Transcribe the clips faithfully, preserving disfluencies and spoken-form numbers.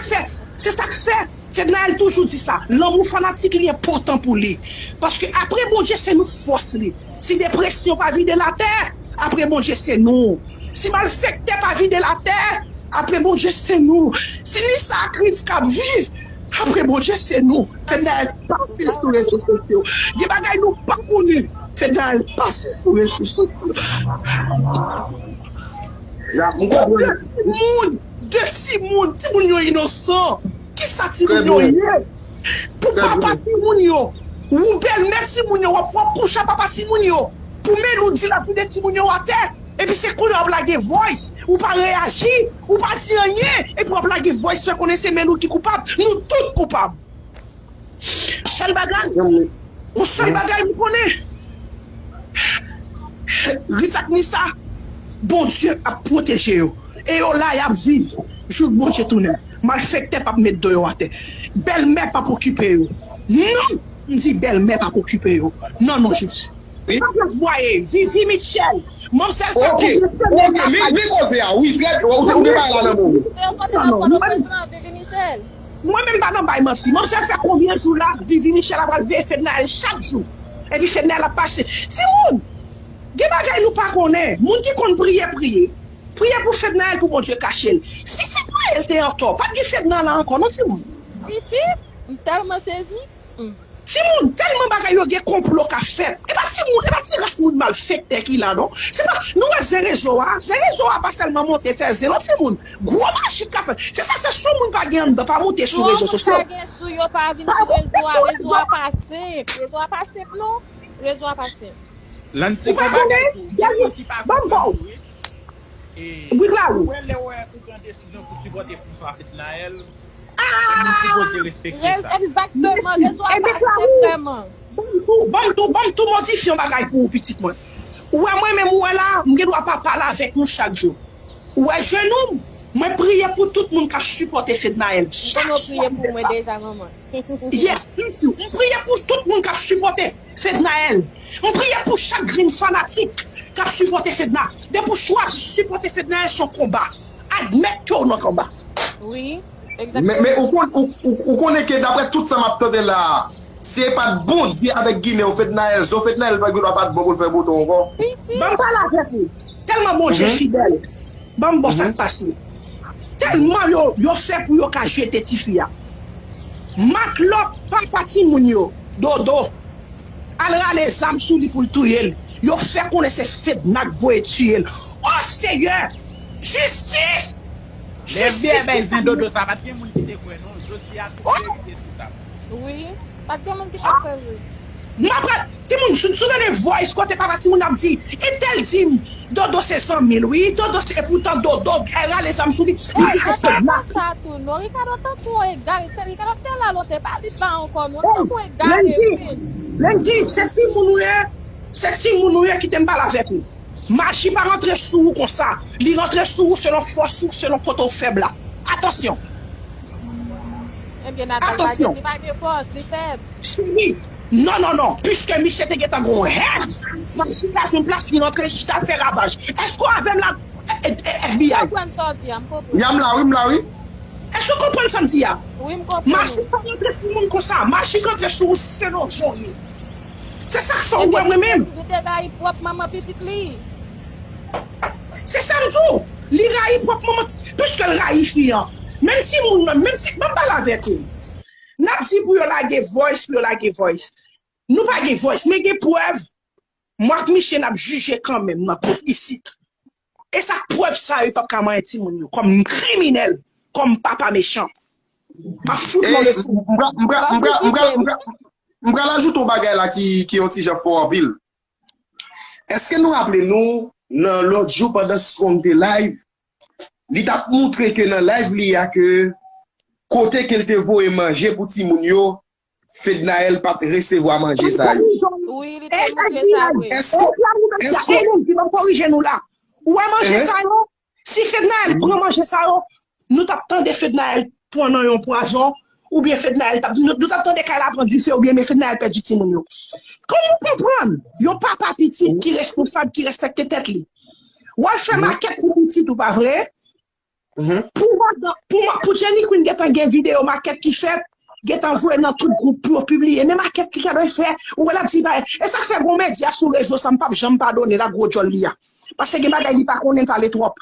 fè, se sa k fè Fednaelle toujou di sa, lanmou fanatik li enpòtan pou li. Paske apre Bondye, se nou fòs li. Si depresyon pa vide l atè, apre Bondye, se nou. Si malfektè pa vide l atè, apre Bondye, se nou. Si Lisa ak Ritz k ap viv, apre Bondye, se nou. Fednaelle pase sou rezo sosyo. Gen bagay nou pa konnen. Fednaelle pase sou rezo sosyo. De timoun, de timoun, timoun yo inosan. Kisa timoun yo ye? Pou papa timoun yo, ou bèlmè timoun yo, w ap, w ap kouche ak papa timoun yo. Pou Melou di l ap vide timoun yo atè. Epi se kounye a w ap lage voice, ou pa reyaji, ou pa di anyen, epi w ap lage voice fè konnen se Melou ki koupab. Nou tout koupab. Sèl bagay, yon sèl bagay m konnen. Ritz ak Nisa, Bondye ap pwoteje yo. E yo la, y ap viv. Jouk Bondye tounen. Malfektè p ap met do yo atè. Bèlmè p ap okipe yo. Non, m di bèlmè p ap okipe yo. Non, non, Jezi. Wi. Papa Bwaye, Vivi Mitchell, manmzèl fè konbyen semèn l ap bay. Ok, men koze a, wi, ou te, ou te bay la nan men w. Se yon kote nan pwòt prezidan Vivi Mitchell. Mwen menm pa nan bay manti. Manmzèl fè konbyen jou la, Vivi Mitchell ap al veye Fednaelle chak jou. Epi Fednaelle ap pase. Timoun, gen bagay nou pa konnen. Moun ki konn priye, priye. Priye pou Fednaelle pou Bondye kache l. Si Fednaelle te antò, pa t gen Fedna la ankò, non, timoun. Pitit, m tèlman sezi. Timoun, tèlman bagay yo gen konplo k ap fèt. E pa timoun, e pa ti ras moun malfektè ki la, non. Se pa, nou wè zen rezo a. Zen rezo a pa sèlman monte fè zen, non, timoun. Gwo maji k ap fèt. Se sa fè si yon moun pa gen anndan, pa monte sou rezo sosyo. Si yon moun pa gen sou yo, pa vin sou rezo a. Rezo a pa senp. Rezo a pa senp, non. Rezo a pa senp. Ou pa konnen? Ban m ba w. Wi, Clary. Ou wè lè w wè ou pran desizyon pou sipòte fans ou a Fednaelle, ou sipoze respekte sa. Egzakteman, rezo a pa senp vrèman. Ban m tou, ban m tou, ban m tou modifye yon bagay pou ou, pitit mwen. Ou wè mwen menm, ou wè la, m gen dwa pa pale avèk nou chak jou. Ou wè jenou m, mwen priye pou tout moun k ap sipòte Fednaelle. Chak swa. Ou konnen w priye pou mwen deja, manman. Yes, thank you. M priye pou tout moun k ap sipòte Fednaelle. M priye pou chak grenn fanatik k ap sipòte Fedna. Depi w chwazi sipòte Fednaelle, se yon konba. Admèt ke w nan konba. Wi, egzakteman. Men, men ou konn, ou, ou, ou konnen ke daprè tout sa m ap tande la, se pa t Bondye avèk ginen w Fednaelle, zo Fednaelle pa gen dwa pa t bon pou l fè bouton ankò. Ban m pale avèk ou. Tèlman Bondye fidèl. Ban m ba w sa k pase. Tèlman yo, yo fè pou yo ka jete tifi a. Matlòt papa timoun yo, Dodo, al rale zam sou li pou l touye l. Yo fè konnen se Fedna k voye tiye l. O Seyè! Jistis! Jistis pou Fedna! Dodo sa, pa t gen moun ki te kwè non. Jodi a, tout verite sou tab. Wi, pa t gen moun ki te kwè vre. M ap pral, timoun, si, si w tande voice kote papa timoun ap di, entèl di m, Dodo se zanmi l, wi, Dodo se, epoutan Dodo, eh, rale zam sou li, li di se Fedna. Sa tou, non, Ricardo tankou egare, Ricardo te la lontan, pa vin la ankò, non, tankou egare, vin. Lendi, se timoun ou ye, se timoun ou ye, kite m pale avèk ou. Maji pa rantre sou ou konsa. Li rantre sou ou selon fòs ou, selon kote w fèb la. Atansyon. Ebyen, Natal pa gen, li pa gen fòs, li fèb. Cheri, non, non, non. Piske misye te gentan gon hèn, maji la jwenn plas li rantre chita l fè ravaj. Èske w avè m la, eh, eh, F B I? M konprann sa w di a, m konprann. Ya, m la, wi, m la, wi. Èske w konprann sa m di a? Wi, m konprann. Maji pa rantre sou moun konsa. Maji rantre sou ou selon jan w ye. Se sa k fè w wè mwen menm. Li te rayi pwòp manman pitit li. Se sa m di w. Li rayi pwòp manman, piske l rayi fi an. Menm timoun nan, menm si, ban m pale avèk ou. N ap di pou yo lage voice, pou yo lage voice. Nou pa gen voice, men gen prèv. Mwen ak misye n ap jije kanmenm nan kout isit. E sa k prèv sa yo p ap ka manyen timoun yo kòm kriminèl, kòm papa mechan. M ap fout move sou. M pral ajoute yon bagay la ki, ki yon ti jan fò anpil. Èske nou raple nou, nan lòt jou pandan Strong te live, li t ap moutre ke nan live li a ke kote ke l te voye manje pou timoun yo, Fednaelle pa t resevwa manje sa yo. Wi, li te moutre sa vre. Èske, èske, ban m korije nou la. Ou wè manje sa yo? Si Fednaelle pran manje sa yo, nou t ap tande Fednaelle pran nan yon pwazon, oubyen Fednaelle t ap, nou, nou t ap tande kay la pran dife, oubyen men Fednaelle pèdi timoun yo. Kòman w konprann yon papa pitit ki responsab, ki respekte tèt li? W al fè makèt pou pitit ou, pa vre? Pou madan, pou, ma- pou Jenny Queen gentan gen videyo makèt ki fèt, gentan voye nan tout gwoup pou yo pibliye. Men makèt ki ka dwe fè, ou wè l ap di bagay. E sa k fè gon medya sou rezo sa m p ap janm padone l ak gwo djòl li a. Paske gen bagay li pa konnen, l pale twòp.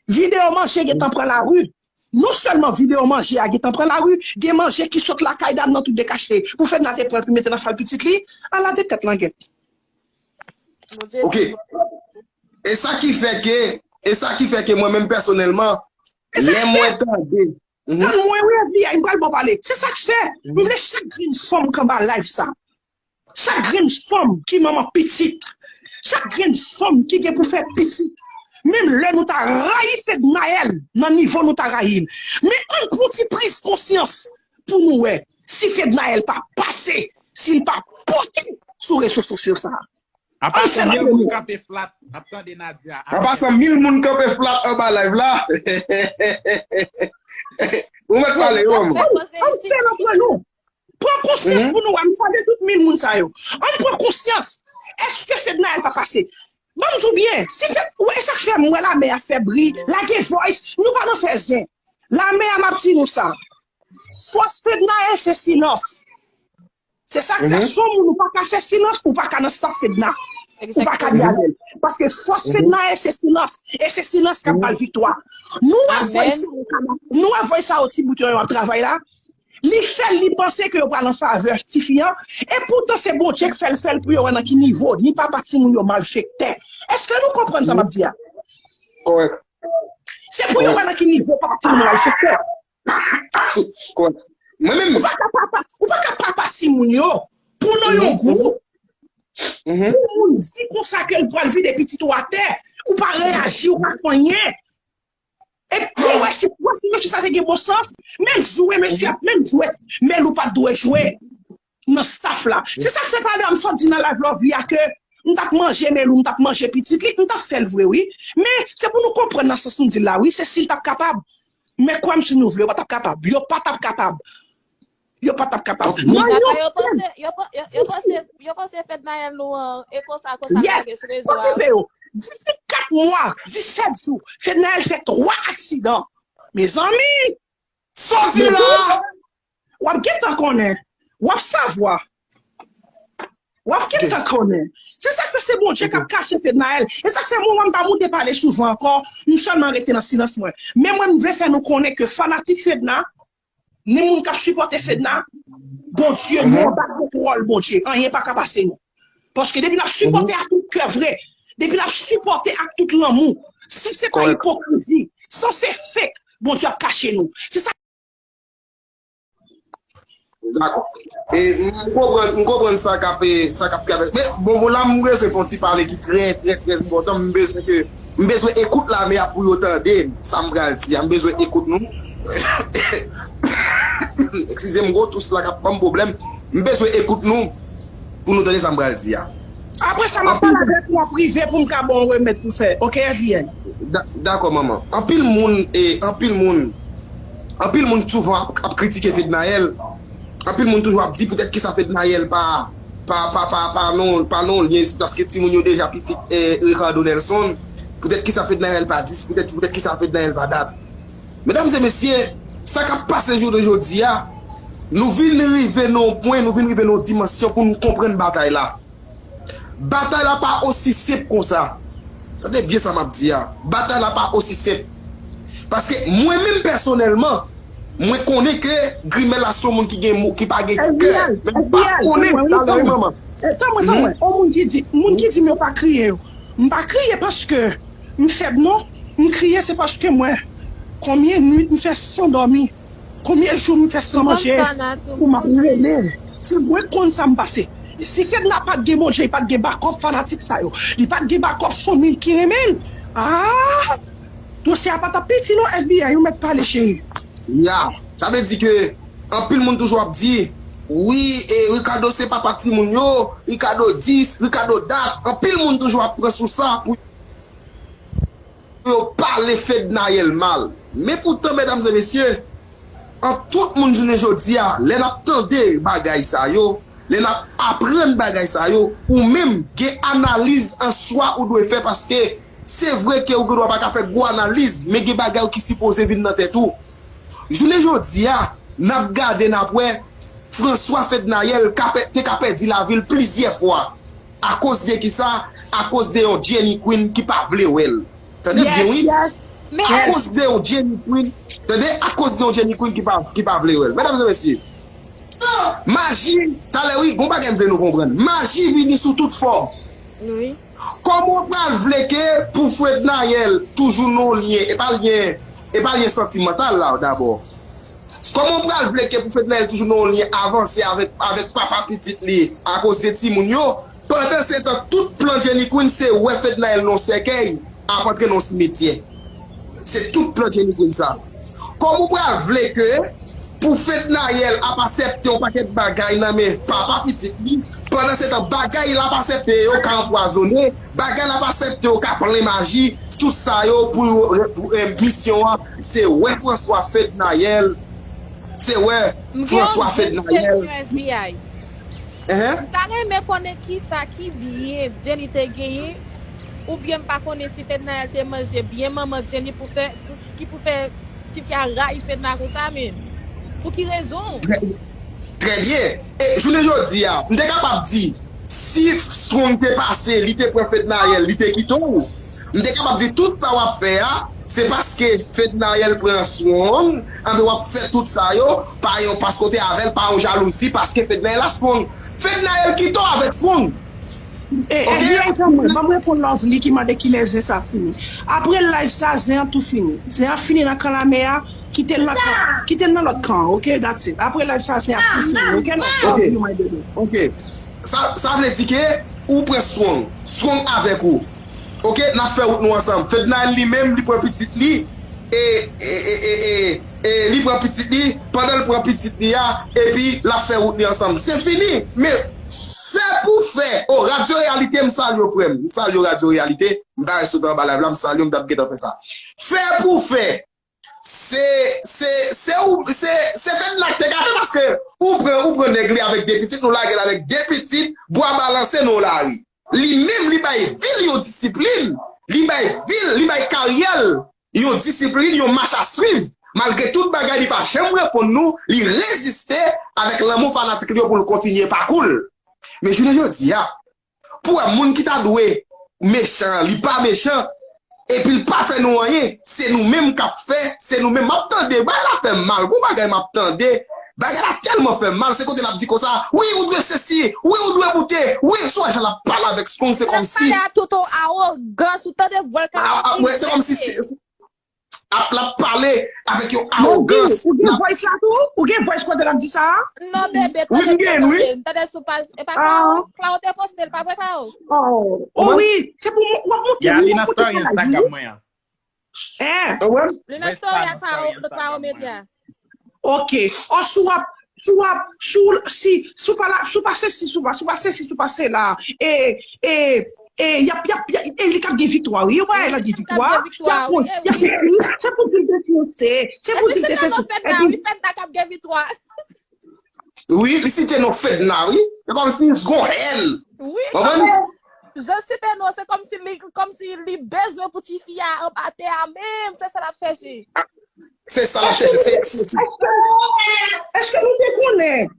Videyo manje gentan pran lari. Non sèlman videyo manje a gentan pran lari, gen manje ki sot lakay dam nan tout dekachte. Pou Fedna te pran l pou mete nan fal pitit li, ala de tèt langèt. Ok. E sa ki fè ke, e sa ki fè ke mwen menm pèsonèlman, lè mwen tande. Tann mwen wi, F B I, m pral ba w pale. Se sa k fè m vle chak grenn fanm k anba live sa. Chak grenn fanm ki manman pitit, chak grenn fanm ki gen pou fè pitit, menm lè nou ta rayi Fednaelle nan nivo nou ta rayi l, men ann pran ti priz konsyans pou nou wè si Fednaelle pa pase, si l pa pote sou rezo sosyo sa a. Apa san mil moun kanpe flat ap tande Nadia. Apa san mil moun kanpe flat anba live la. Ou mèt pale yo. Ann fè l antre nou. Pran konsyans pou nou wè, m salye tout mil moun sa yo. Ann pran konsyans. Èske Fednaelle pa pase? Ban m di w byen, si Fed, ou wè sa k fè m wè lamè a fè bri, lage voice, nou pa nan fè zen. Lamè a m ap di nou sa. Fòs Fednaelle se silans. Se sa k fè si w moun ou pa ka fè silans, ou pa ka nan staff Fedna. Ou pa ka di avè l. Paske fòs Fednaelle se silans. E se silans k ap ba l viktwa. Nou wè voice sa yo, nou wè voice sa yo ti bout yo ap travay la. Li fè l, li panse ke yo pral an favè tifi an. E poutan se Bondye k fè l fè l pou yo wè nan ki nivo ni papa timoun yo malfektè. Èske nou konprann sa m ap di a? Kòrèk. Se pou yo wè nan ki nivo papa timoun yo malfektè. Kòrèk. Mwen menm. Ou pa ka papa, ou pa ka papa timoun yo pou nan yon gwoup. Pou moun di konsa ke l pral vide pitit ou atè, ou pa reyaji, ou pa fè anyen. Epi ou wè si, ou wè si mesye sa te gen bon sans, menm jwe mesye ap menm jwe, men ou pa t dwe jwe nan staff la. Se sa k fè talè a m sot di nan live Lovely a ke m t ap manje Melou, m t ap manje pitit li, m t ap fè l vre wi. Men se pou nou konprann nan sans m di l la wi, se si l t ap kapab. Men kwè m si nou vle, yo pa t ap kapab. Yo pa t ap kapab. Yo pa t ap kapab. Nan yon semèn. Yo panse, yo panse, yo panse Fednaelle nou an, e konsa, konsa n lage sou rezo a. Okipe yo. Disèt mwa, disèt jou, Fednaelle fè twa aksidan. Mezanmi! Sòti la! W ap gentan konnen. W ap savwa. W ap gentan konnen. Se sa k fè se Bondye k ap kache Fednaelle. E sa k fè mwen, mwen m pa moute pale souvan ankò. M sèlman rete nan silans mwen. Men mwen, m vle fè nou konnen ke fanatik Fedna, ni moun k ap sipòte Fedna, Bondye, nou anba kontwòl Bondye. Anyen pa ka pase nou. Paske depi n ap sipòte ak tout kè vre, depi n ap sipòte ak tout lanmou, san se pa ipokrizi, san se fake, Bondye ap kache nou. Se sa. Dakò. E m konprann, m konprann sa k ap, sa k ap travèse. Men bon, bon la m bezwen fè yon ti pale ki trè, trè, trè enpòtan. M bezwen ke, m bezwen ekout lame a pou yo tande sa m pral di a. M bezwen ekout nou. Eskize m, gwo tous la k ap ban m pwoblèm. M bezwen ekout nou pou nou tande sa m pral di a. Apre sa, m ap pale avèk ou an prive pou m ka ba w remèd pou fè. Oke, F B I? Dakò, manman. Anpil moun, e, anpil moun, anpil moun souvan ap, ap kritike Fednaelle. Anpil moun toujou ap di poutèt kisa Fednaelle pa, pa, pa, pa, pa nan, pa nan lyen, se paske timoun yo deja pitit, e, Ricardo Nelson. Poutèt kisa Fednaelle pa dis, poutèt, poutèt kisa Fednaelle pa dat. Medam e mesye, sa k ap pase jounen jodi a, nou vin rive nan yon pwen, nou vin rive nan yon dimansyon pou nou konprann batay la. Batay la pa osi senp konsa. Tande byen sa m ap di a. Batay la pa osi senp. Paske mwen menm pèsonèlman, mwen konnen ke Grimèl la se yon moun ki gen mo, ki pa gen kè. Men m pa konnen talè manman. Tann mwen, tann mwen. On moun ki di, moun ki di m yo pa kriye yo. M pa kriye paske m fèb non. M kriye se paske mwen, konbyen nwit m fè san dòmi, konbyen jou m fè san manje, pou m ap rele. Se mwen k konn sa m pase. Si Fedna pa t gen Bondye, li pa t gen bakòp fanatik sa yo. Li pa t gen bakòp fanmi l ki renmen l. Ah! Dosye a pa t ap piti non, F B I, ou mèt pale cheri. Ya, sa vle di ke anpil moun toujou ap di, wi, e Ricardo se papa timoun yo, Ricardo dis, Ricardo dat, anpil moun toujou ap pran sou sa pou yo pale Fednaelle mal. Men poutan, medam e mesye, an tout moun jounen jodi a, lè n ap tande bagay sa yo, lè n ap aprann bagay sa yo, ou menm gen analiz an swa ou dwe fè paske Se vre ke ou gendwa pa ka fè gwo analiz, men gen bagay ki sipoze vin nan tèt ou. Jounen jodi a, n ap gade, n ap wè, François Fednaelle ka pè- te ka pèdi lavi l plizyè fwa. Akoz de kisa? Akoz de yon Jenny Queen ki pa vle wè l. Tande byen, wi. Men Akoz de yon Jenny Queen. Tande, akoz de yon Jenny Queen ki pa, ki pa vle wè l. Medam e mesye, maji, talè wi, gon bagay m vle nou konprann. Maji vini sou tout fòm. Wi. Kòman w pral vle ke pou Fednaelle toujou nan yon lyen, e pa lyen, e pa lyen santimantal la dabò. Kòman w pral vle ke pou Fednaelle toujou nan yon lyen avanse avèk, avèk papa pitit li akoz de timoun yo, pandan se tan tout plan Jenny Queen se wè Fednaelle nan yon sèkèy ap antre nan yon simetyè. Se tout plan Jenny Queen sa. Kòman w pral vle ke pou Fednaelle ap aksepte yon pakèt bagay nan men papa pitit li, pandan se tan bagay l ap aksepte yo ka anpwazonnen, bagay l ap aksepte yo ka plen maji, tout sa yo pou yo, pou, eh, misyon an, se wè François Fednaelle, se wè M gen François yon Fednaelle. Kesyon F B I. Enhen. M ta renmen konnen kisa ki byen Jenny te genyen, oubyen m pa konnen si Fednaelle te manje byen manman Jenny pou fè, pou, ki pou fè tifi a rayi Fedna konsa, men. Pou ki rezon? Trè byen. E jounen jodi a, m te kapab di, si Strong te pase, li te pran Fednaelle, li te kite w, m te kapab di tout sa w ap fè a, se paske Fednaelle pran Strong, anben w ap fè tout sa yo, pa yon, paske w te avè l, pa yon jalouzi, paske Fednaelle a Strong. Fednaelle kite w avèk Strong. E, e, F B I, ban mwen, ban mwen reponn Lovely ki mande kilè zen sa fini. Apre live sa, zen an tou fini. Zen an fini nan kan lame a, kite l nan kan, kite l nan lòt kan, ok? That's it. Apre live sa, zen an tou fini, ok? Love you, my baby. Ok. Sa, sa vle di ke ou pran Strong. Strong avèk ou. Ok, n ap fè wout nou ansanm. Fednaelle li menm, li pran pitit li. E, e, e, e, e, e li pran pitit li. Pandan l pran pitit li a, epi l ap fè wout li ansanm. Se fini. Men, fè pou fè. O, Radyo Reyalite, m salye w, frè m. M salye w, Radyo Reyalite. M ta res sou anba live la, m salye w, m t ap gentan fè sa. Fè pou fè. Se, se, se ou, se, se Fedna ki te gate paske ou pran, ou pran nèg li avèk de pitit, nou lage l avèk de pitit, bwa balanse nan lari. Li menm, li bay vi l yon disiplin, li bay vi l, li bay karyè l yon disiplin, yon mach a swiv. Malgre tout bagay, li pa janm reponn nou, li reziste avèk lanmou fanatik li yo pou l kontinye pakou l. Men jounen jodi a, pou wè moun ki ta dwe mechan an, li pa mechan, epi l pa fè nou anyen, se nou menm k ap fè, se nou menm. M ap tande, bagay la fè m mal, gon bagay m ap tande, bagay la tèlman fè m mal, se kote l ap di konsa, wi, ou dwe sesi, wi, ou dwe moute, wi, sou wè jan l ap pale avèk Strong, se kòmsi. L ap pale a tout yon awogans, ou tande vwa l k ap Ah, ah, wè, se kòmsi se, ap, l ap pale avèk yon awogans. Ou gen voice la tou? Ou gen voice kote l ap di sa a? Non, bebe, tande, tande, tande sou paj, e pa Claro, Claro te poste l, pa vre, Claro? Oh, oh wi, se pou w ap monte, Yeah, wi, li w nan ap monte story pou live, Instagram wi. Mwen an. Eh, Li nan story a Claro, Claro Media. Ok. Ò, si w ap, si w ap, si w, si, si w pa la, si w pa sesi, si w pa, si w pa sesi, si w pa sela, e, e, e, y ap, y ap, y ap, e li k ap gen viktwa, wi. Yo pa l ap gen viktwa. Y ap, y ap, se pou di l te fiyanse, se pou di l te sesi. Epi Fedna, wi, Fedna k ap gen viktwa. Wi, li site non Fedna, wi. Se kòmsi l gon hèn. Wi. Konprann? Jan l site non, se kòmsi li, kòmsi li bezwen pou tifi a anba tè a menm, se sa l ap chèche. Se sa l ap chèche. Se, se, se. Èske nou te konnen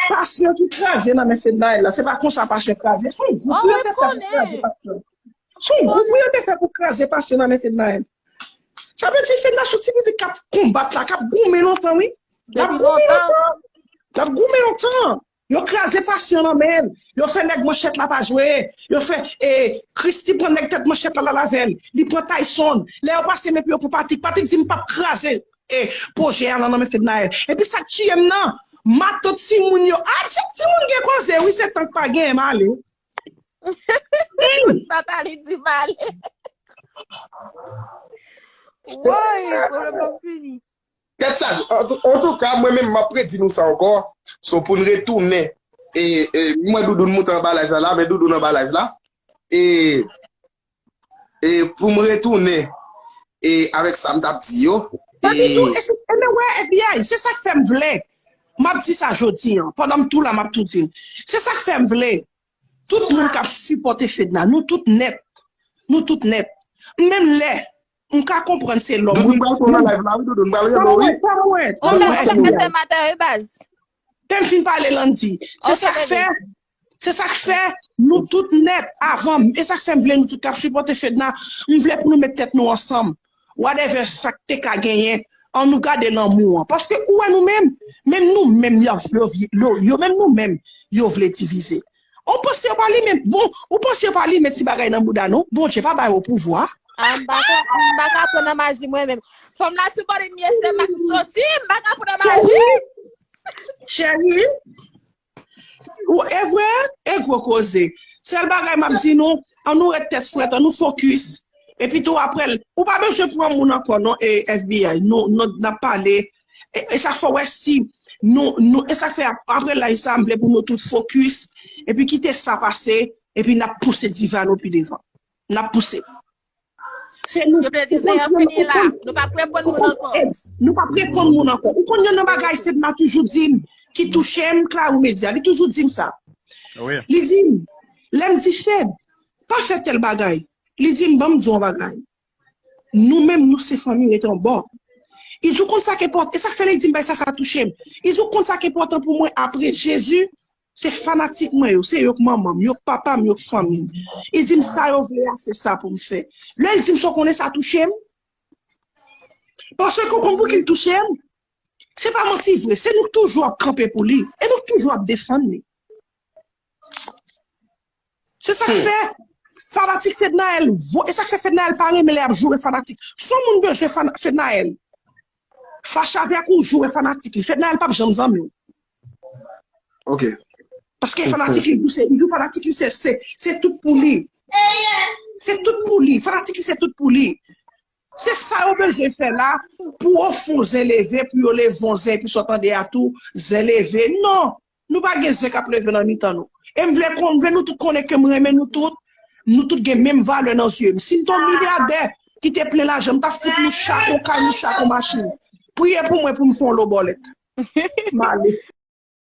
pasyon ki kraze nan men Fednaelle la? Se pa konsa pasyon kraze. Se yon gwoup yo te fè pou kraze pasyon. Se yon gwoup yo te fè pou kraze pasyon nan men Fednaelle. Sa vle di Fedna se yon ti pitit k ap konbat la, k ap goumen lontan, wi. L ap goumen lontan. L ap goumen lontan. Yo kraze pasyon nan men l. Yo fè nèg manchèt la pa jwe. Yo fè, e, Christie pran nèg tèt manchèt la, l al avè l. Li pran Tyson. Lè yo pase men pou yo pran Patrick, Patrick di, "M p ap kraze, e, pwojè a nan, nan men Fednaelle." Epi sa k tiye m nan, matant timoun yo. Adje, timoun gen koze, wi, se tan k pa genyen, m ale. Tata li di m ale. Woy, pwoblèm p ap fini. Tèt chaje. An, antouka, mwen menm, m ap redi nou sa ankò. So, pou n retounen, e, e, mwen Doudou n moute anba live la, la, men Doudou n anba live la. E, e pou m retounen, e avèk sa m t ap di yo. Tande tou, e se, e men wè, F B I, se sa k fè m vle. M ap di sa jodi an, pandan m tou la, m ap tou di l. Se sa k fè m vle. Tout moun k ap sipòte Fedna, nou tout nèt. Nou tout nèt. Menm lè, m ka konprann se lòm. Doudou, m pral pran nan live la, wi, Doudou, m pral rele w, wi. Tann mwen, tann mwen, F B I. Tann mwen, F B I. Tè m fin pale, Landy. Se sa k fè, se sa k fè nou tout nèt avan m. E sa k fè m vle nou tout k ap sipòte Fedna. M vle pou nou met tèt nou ansanm. Whatever sa k te ka genyen, an nou gade lanmou an. Paske ou wè nou menm, menm nou menm, yo, yo, yo, yo menm nou menm, yo vle divize. Ou panse yo pa limen, bon, ou panse yo pa limen ti bagay nan bouda nou? Bondye pa ba yo pouvwa. Ah, m pa ka, m pa ka pran nan maji mwen menm. Fanm la sou bò de m ye, se m ak soti, m pa ka pran nan maji. Cheri, ou, e vre, e gwo koze. Sèl bagay m ap di nou, an nou ret tèt frèt, an nou fokis. Epi tou apre l, ou pa bezwen pran moun ankò non, e F B I, nou, nou n ap pale. E, e sa fè w wè si nou, nou, e sa fè ap-, apre live sa, m vle pou nou tout fokis, epi kite sa pase, epi n ap pouse diva nou pi devan. N ap pouse. Se nou, yo vle di se yo fini la. Nou p ap reponn moun ankò. Nou p ap reponn moun ankò. Ou konn yon nan bagay Fedna toujou di m, ki touche m, Claro Media, li toujou di m sa. Wi. Li di m, lè m di Fed, pa fè tèl bagay. Li di m, ban m di w yon bagay. Nou menm, nou se fanmi, rete yon bò. Li di w konn sa k enpòtan, e sa k fè li di m bagay sa, sa touche m. Li di w konn sa k enpòtan pou mwen apre Jezi, se fanatik mwen yo, se yo k manman m, yo k papa m, yo k fanmi m. Li di m sa yo vle a, se sa pou m fè. Lè l di m sa, w konnen sa touche m. Paske w konn pou ki l touche m? Se pa manti vre, se nou k toujou ap kanpe pou li, e nou k toujou ap defann li. Se sa k fè fanatik Fednaelle vo-, e sa k fè Fednaelle pa renmen lè y ap joure fanatik. Si yon moun bezwen fana-, Fednaelle, fache avèk ou, joure fanatik li. Fednaelle p ap janm zanmi w. Ok. Paske fanatik li, se, li fanatik li, se, se, se tout pou li. Se tout pou li. Fanatik li, se tout pou li. Se sa yo bezwen fè la, pou ofon zen leve, pou yo leve yon zen, epi sa w tande a tou, zen leve. Non! Nou pa gen zen k ap leve nan mitan nou. E m vle konn, m vle nou tout konnen ke m renmen nou tout, nou tout gen menm valè nan zye m. Si m te yon milyadè ki te plen lajan, m t ap fout nou chak yon kay, nou chak yon machin. Priye pou mwen pou m fè yon lo bòlèt. M ale.